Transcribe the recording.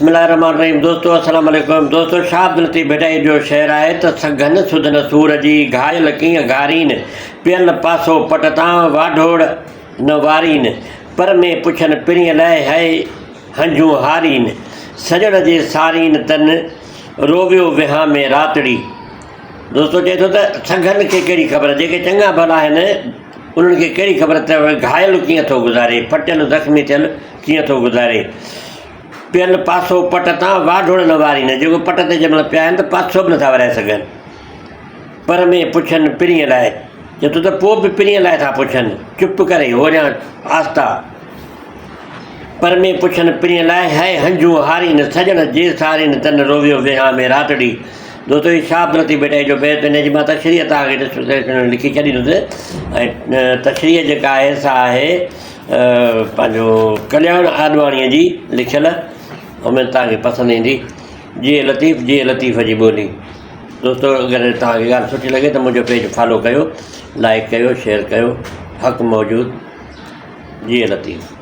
بسم الله الرحمن الرحيم دوستو السلام عليڪم دوستو شاھ عبداللطيف ڀٽائي جو شعر آهي ته سگهن سڌن سور جي گهايل ڪيئن گهارين پيل پاسو پٽ تان واڍوڙ نه وارين پر ۾ پڇن پرينء لئه هئي هنجون هارين سڄڻ جي سارين تن روويو وهامي راتڙي دوستو چئي ٿو ته سگهن کي ڪهڙي خبر جيڪي چڱا ڀلا آهن انهن کي ڪهڙي خبر ته گهايل ڪيئن ٿو گذاري ڦٽيل زخمي ٿيل ڪيئن ٿو گذاري. پيل پاسو پٽ تان واڍوڙ نه وارين، جيڪو پٽ تي جنهن مهل پيا آهن ته پاسو به نٿا ورائي سگهن. پر ۾ پڇن پرينء لاء، چئي ٿو ته پوء به پرينء لاء ٿا پڇن، چپ ڪري، هوريان آستا. پر ۾ پڇن پرينء لاء، هئي هنجون هارين، سڄڻ جي سارين، تن رويو ويهان ۾ راتڙي. دوستو هي شاهه عبداللطيف ڀٽائي جو بيت ان جي مان تشريح توهان کي ڊسڪرپشن ۾ لکي ڇڏيندس ۽ تشريح جيڪا آهي سا آهي پنهنجو ڪلياڻ آڏواڻيء جي لکيل اميد توهان کي پسند ايندي جيئي لطيف جيئي لطيف جي ٻولي دوستو اگر توهان کي ڳالهه سٺي لڳي ته منهنجو پيج فالو ڪيو لائڪ ڪيو شيئر ڪيو حق موجود جيئي لطيف.